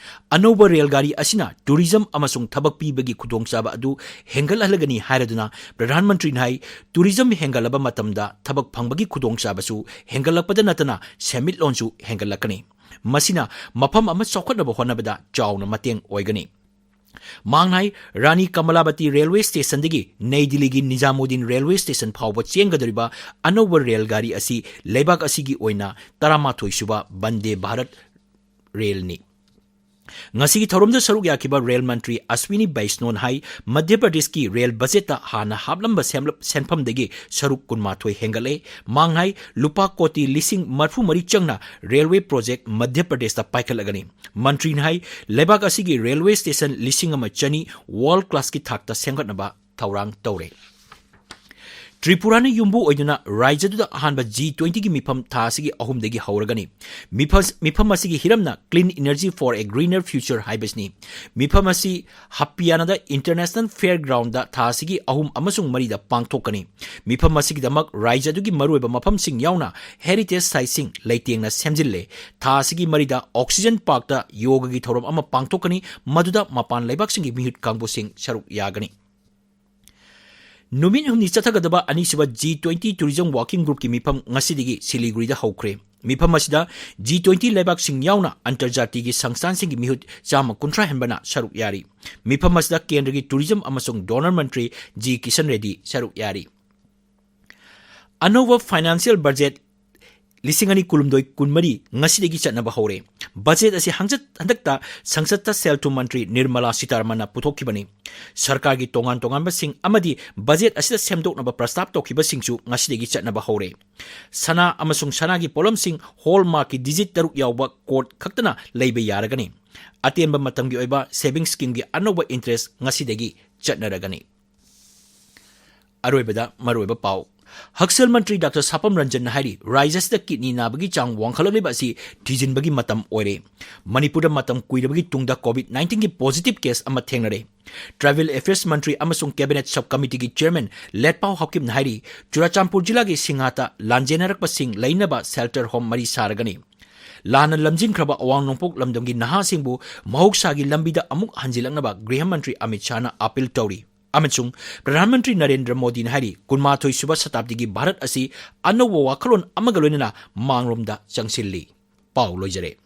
ꯑꯅꯧꯕ ꯔꯦꯜ ꯒꯥꯔꯤ ꯑꯁꯤꯅ ꯇꯨꯔꯤꯖꯝ ꯑꯃꯁꯨꯡ ꯊꯕꯛ ꯄꯤꯕꯒꯤ ꯈꯨꯗꯣꯡꯆꯥꯕ ꯑꯗꯨ ꯍꯦꯟꯒꯠꯍꯜꯂꯒꯅꯤ ꯍꯥꯏꯔꯗꯨꯅ ꯄ꯭ꯔꯙꯥꯟ ꯃꯟꯇ꯭ꯔꯤꯅ ꯍꯥꯏ, ꯇꯨꯔꯤꯖꯝ ꯍꯦꯟꯒꯠꯂꯕ ꯃꯇꯝꯗ ꯊꯕꯛ ꯐꯪꯕꯒꯤ ꯈꯨꯗꯣꯡꯆꯥꯕꯁꯨ ꯍꯦꯟꯒꯠꯂꯛꯄꯗ ꯅꯠꯇꯅ ꯁꯦꯟꯃꯤꯠꯂꯣꯟꯁꯨ ꯍꯦꯟꯒꯠꯂꯛꯀꯅꯤ꯫ ꯃꯁꯤꯅ ꯃꯐꯝ ꯑꯃ ꯆꯥꯎꯈꯠꯅꯕ ꯍꯣꯠꯅꯕꯗ ꯆꯥꯎꯅ ꯃꯇꯦꯡ ꯑꯣꯏꯒꯅꯤ꯫ ꯃꯍꯥꯛꯅ ꯍꯥꯏ, ꯔꯥꯅꯤ ꯀꯃꯂꯥꯕꯇꯤ ꯔꯦꯜꯋꯦ ꯁ꯭ꯇꯦꯁꯟꯗꯒꯤ ꯅꯩ ꯗꯤꯜꯂꯤꯒꯤ ꯅꯤꯖꯥꯃꯨꯗꯗꯤꯟ ꯔꯦꯜꯋꯦ ꯁ꯭ꯇꯦꯁꯟ ꯐꯥꯎꯕ ꯆꯦꯟꯒꯗꯧꯔꯤꯕ ꯑꯅꯧꯕ ꯔꯦꯜ ꯒꯥꯔꯤ ꯑꯁꯤ ꯂꯩꯕꯥꯛ ꯑꯁꯤꯒꯤ ꯑꯣꯏꯅ ꯇꯔꯥꯃꯥꯊꯣꯏ ꯁꯨꯕ ꯕꯟꯗꯦ ꯚꯥꯔꯠ ꯔꯦꯜꯅꯤ꯫ ꯉꯁꯤꯒꯤ ꯊꯧꯔꯝꯗ ꯁꯔꯨꯛ ꯌꯥꯈꯤꯕ ꯔꯦꯜ ꯃꯟꯇ꯭ꯔꯤ ꯑꯁ꯭ꯋꯤꯅꯤ ꯕꯩꯁꯅꯣꯟ ꯍꯥꯏ, ꯃꯙ꯭ꯌ ꯄ꯭ꯔꯗꯦꯁꯀꯤ ꯔꯦꯜ ꯕꯖꯦꯠꯇ ꯍꯥꯟꯅ ꯍꯥꯞꯂꯝꯕ ꯁꯦꯝꯂꯞ-, ꯁꯦꯟꯐꯝꯗꯒꯤ ꯁꯔꯨꯛ ꯀꯨꯟꯃꯥꯊꯣꯏ ꯍꯦꯟꯒꯠꯂꯦ꯫ ꯃꯍꯥꯛꯅ ꯍꯥꯏ, ꯂꯨꯄꯥ ꯀꯣꯇꯤ ꯂꯤꯁꯤꯡ ꯃꯔꯤꯐꯨ ꯃꯔꯤ ꯆꯪꯅ ꯔꯦꯜꯋꯦ ꯄ꯭ꯔꯣꯖꯦꯛ ꯃꯙ꯭ꯌ ꯄ꯭ꯔꯗꯦꯁꯇ ꯄꯥꯏꯈꯠꯂꯒꯅꯤ꯫ ꯃꯟꯇ꯭ꯔꯤꯅ ꯍꯥꯏ, ꯂꯩꯕꯥꯛ ꯑꯁꯤꯒꯤ ꯔꯦꯜꯋꯦ ꯁ꯭ꯇꯦꯁꯟ ꯂꯤꯁꯤꯡ ꯑꯃ ꯆꯅꯤ ꯋꯥꯔꯜꯗ ꯀ꯭ꯂꯥꯁꯀꯤ ꯊꯥꯛꯇ ꯁꯦꯝꯒꯠꯅꯕ ꯊꯧꯔꯥꯡ ꯇꯧꯔꯦ꯫ ꯇ꯭ꯔꯤꯄꯨꯔꯥꯅ ꯌꯨꯝꯕꯨ ꯑꯣꯏꯗꯨꯅ ꯔꯥꯖ꯭ꯌꯗꯨꯗ ꯑꯍꯥꯟꯕ ꯖꯤ ꯇ꯭ꯋꯦꯟꯇꯤꯒꯤ ꯃꯤꯐꯝ ꯊꯥ ꯑꯁꯤꯒꯤ ꯑꯍꯨꯝꯗꯒꯤ ꯍꯧꯔꯒꯅꯤ꯫ ꯃꯤꯐꯝ, ꯃꯤꯐꯝ ꯑꯁꯤꯒꯤ ꯍꯤꯔꯝꯅ Clean Energy for a Greener Future ꯍꯥꯏꯕꯁꯤꯅꯤ꯫ ꯃꯤꯐꯝ ꯑꯁꯤ ꯍꯄꯤꯌꯥꯅꯥꯗ ꯏꯟꯇꯔꯅꯦꯁꯅꯦꯜ ꯐꯤꯌꯔ ꯒ꯭ꯔꯥꯎꯟꯗ ꯊꯥ ꯑꯁꯤꯒꯤ ꯑꯍꯨꯝ ꯑꯃꯁꯨꯡ ꯃꯔꯤꯗ ꯄꯥꯡꯊꯣꯛꯀꯅꯤ꯫ ꯃꯤꯐꯝ ꯑꯁꯤꯒꯤꯗꯃꯛ ꯔꯥꯖ꯭ꯌ ꯑꯗꯨꯒꯤ ꯃꯔꯨꯑꯣꯏꯕ ꯃꯐꯝꯁꯤꯡ ꯌꯥꯎꯅ ꯍꯦꯔꯤꯇꯦꯖ ꯁꯥꯏꯠꯁꯤꯡ ꯂꯩꯇꯦꯡꯅ ꯁꯦꯝꯖꯤꯜꯂꯦ꯫ ꯊꯥ ꯑꯁꯤꯒꯤ ꯃꯔꯤꯗ ꯑꯣꯛꯁꯤꯖꯟ ꯄꯥꯔꯛꯇ ꯌꯣꯒꯒꯤ ꯊꯧꯔꯝ ꯑꯃ ꯄꯥꯡꯊꯣꯛꯀꯅꯤ, ꯃꯗꯨꯗ ꯃꯄꯥꯟ ꯂꯩꯕꯥꯛꯁꯤꯡꯒꯤ ꯃꯤꯍꯨꯠ ꯀꯥꯡꯕꯨꯁꯤꯡ ꯁꯔꯨꯛ ꯌꯥꯒꯅꯤ꯫ ꯅꯨꯃꯤꯠ ꯍꯨꯝꯅꯤ ꯆꯠꯊꯒꯗꯕ ꯑꯅꯤꯁꯨꯕ ꯖꯤ ꯇ꯭ꯋꯦꯟꯇꯤ ꯇꯨꯔꯤꯖꯝ ꯋꯥꯔꯀꯤꯡ ꯒ꯭ꯔꯨꯞꯀꯤ ꯃꯤꯐꯝ ꯉꯁꯤꯗꯒꯤ ꯁꯤꯂꯤꯒꯨꯔꯤꯗ ꯍꯧꯈ꯭ꯔꯦ꯫ ꯃꯤꯐꯝ ꯑꯁꯤꯗ ꯖꯤ ꯇ꯭ꯋꯦꯟꯇꯤ ꯂꯩꯕꯥꯛꯁꯤꯡ ꯌꯥꯎꯅ ꯑꯟꯇꯔꯖꯥꯇꯤꯒꯤ ꯁꯪꯁꯊꯥꯟꯁꯤꯡꯒꯤ ꯃꯤꯍꯨꯠ ꯆꯥꯝꯃ ꯀꯨꯟꯊ꯭ꯔꯥ ꯍꯦꯟꯕꯅ ꯁꯔꯨꯛ ꯌꯥꯔꯤ꯫ ꯃꯤꯐꯝ ꯑꯁꯤꯗ ꯀꯦꯟꯗ꯭ꯔꯒꯤ ꯇꯨꯔꯤꯖꯝ ꯑꯃꯁꯨꯡ ꯗꯣꯅꯔ ꯃꯟꯇ꯭ꯔꯤ ꯖꯤ ꯀꯤꯁꯟ ꯔꯦꯗꯤ ꯁꯔꯨꯛ ꯌꯥꯔꯤ꯫ ꯑꯅꯧꯕ ꯐꯥꯏꯅꯥꯟꯁꯤꯌꯦꯜ ꯕꯖꯦꯠ ꯂꯤꯁꯤꯡ ꯑꯅꯤ ꯀꯨꯟꯍꯨꯝꯗꯣꯏ ꯀꯨꯟꯃꯔꯤ ꯉꯁꯤꯗꯒꯤ ꯆꯠꯅꯕ ꯍꯧꯔꯦ꯫ ꯕꯖꯦꯠ ꯑꯁꯤ ꯍꯪꯆꯠ, ꯍꯟꯗꯛꯇ ꯁꯪꯁꯠꯇ ꯁꯦꯜ ꯊꯨꯝ ꯃꯟꯇ꯭ꯔꯤ ꯅꯤꯔꯃꯂꯥ ꯁꯤꯇꯥꯔꯃꯟꯅ ꯄꯨꯊꯣꯛꯈꯤꯕꯅꯤ꯫ ꯁꯔꯀꯥꯔꯒꯤ ꯇꯣꯉꯥꯟ ꯇꯣꯉꯥꯟꯕꯁꯤꯡ ꯑꯃꯗꯤ ꯕꯖꯦꯠ ꯑꯁꯤꯗ ꯁꯦꯝꯗꯣꯛꯅꯕ ꯄ꯭ꯔꯁꯇꯥꯞ ꯇꯧꯈꯤꯕꯁꯤꯡꯁꯨ ꯉꯁꯤꯗꯒꯤ ꯆꯠꯅꯕ ꯍꯧꯔꯦ꯫ ꯁꯅꯥ ꯑꯃꯁꯨꯡ ꯁꯅꯥꯒꯤ ꯄꯣꯠꯂꯝꯁꯤꯡ ꯍꯣꯜꯃꯥꯔꯛꯀꯤ ꯗꯤꯖꯤꯠ ꯇꯔꯨꯛ ꯌꯥꯎꯕ ꯀꯣꯔꯠ ꯈꯛꯇꯅ ꯂꯩꯕ ꯌꯥꯔꯒꯅꯤ꯫ ꯑꯇꯦꯟꯕ ꯃꯇꯝꯒꯤ ꯑꯣꯏꯕ ꯁꯦꯚꯤꯡ ꯁ꯭ꯀꯤꯝꯒꯤ ꯑꯅꯧꯕ ꯏꯟꯇꯔꯦꯁ ꯉꯁꯤꯗꯒꯤ ꯆꯠꯅꯔꯒꯅꯤ꯫ ꯑꯔꯣꯏꯕꯗ ꯃꯔꯨꯑꯣꯏꯕ ꯄꯥꯎ꯫ ꯍꯛꯁꯦꯜ ꯃꯟꯇ꯭ꯔꯤ ꯗꯥꯛꯇꯔ ꯁꯥꯄꯝ ꯔꯟꯖꯟꯅ ꯍꯥꯏꯔꯤ, ꯔꯥꯖ꯭ꯌ ꯑꯁꯤꯗ ꯀꯤꯗꯅꯤ ꯅꯥꯕꯒꯤ ꯆꯥꯡ ꯋꯥꯡꯈꯠꯂꯛꯂꯤꯕ ꯑꯁꯤ ꯊꯤꯖꯤꯟꯕꯒꯤ ꯃꯇꯝ ꯑꯣꯏꯔꯦ꯫ ꯃꯅꯤꯄꯨꯔꯗ ꯃꯇꯝ ꯀꯨꯏꯔꯕꯒꯤ ꯇꯨꯡꯗ COVID nineteen ꯒꯤ positive case ꯑꯃ ꯊꯦꯡꯅꯔꯦ꯫ Tribal Affairs ꯃꯟꯇ꯭ꯔꯤ ꯑꯃꯁꯨꯡ cabinet sub committee ꯒꯤ chairman ꯂꯦꯠꯄꯥꯎ ꯍꯥꯎꯀꯤꯞꯅ ꯍꯥꯏꯔꯤ, ꯆꯨꯔꯥꯆꯥꯟꯄꯨꯔ ꯖꯤꯂꯥꯒꯤ ꯁꯤꯡꯍꯥꯇ ꯂꯥꯟꯖꯦꯟꯅꯔꯛꯄꯁꯤꯡ ꯂꯩꯅꯕ shelter home ꯃꯔꯤ ꯁꯥꯔꯒꯅꯤ꯫ ꯂꯥꯟꯅ ꯂꯝꯖꯤꯡꯈ꯭ꯔꯕ ꯑꯋꯥꯡ ꯅꯣꯡꯄꯣꯛ ꯂꯝꯗꯝꯒꯤ ꯅꯍꯥꯁꯤꯡꯕꯨ ꯃꯍꯧꯁꯥꯒꯤ ꯂꯝꯕꯤꯗ ꯑꯃꯨꯛ ꯍꯟꯖꯤꯜꯂꯛꯅꯕ ꯒ꯭ꯔꯤꯍ ꯃꯟꯇ꯭ꯔꯤ ꯑꯃꯤꯠ ꯁꯥꯍꯅ appeal ꯇꯧꯔꯤ꯫ ꯑꯃꯁꯨꯡ ꯄ꯭ꯔꯙꯥꯟ ꯃꯟꯇ꯭ꯔꯤ ꯅꯔꯦꯟꯗ꯭ꯔ ꯃꯣꯗꯤꯅ ꯍꯥꯏꯔꯤ, ꯀꯨꯟꯃꯥꯊꯣꯏ ꯁꯨꯕ ꯁꯇꯥꯕꯗꯤꯒꯤ ꯚꯥꯔꯠ ꯑꯁꯤ ꯑꯅꯧꯕ ꯋꯥꯈꯜꯂꯣꯟ ꯑꯃꯒ ꯂꯣꯏꯅꯅ ꯃꯥꯡꯂꯣꯝꯗ ꯆꯪꯁꯤꯜꯂꯤ꯫ ꯄꯥꯎ ꯂꯣꯏꯖꯔꯦ꯫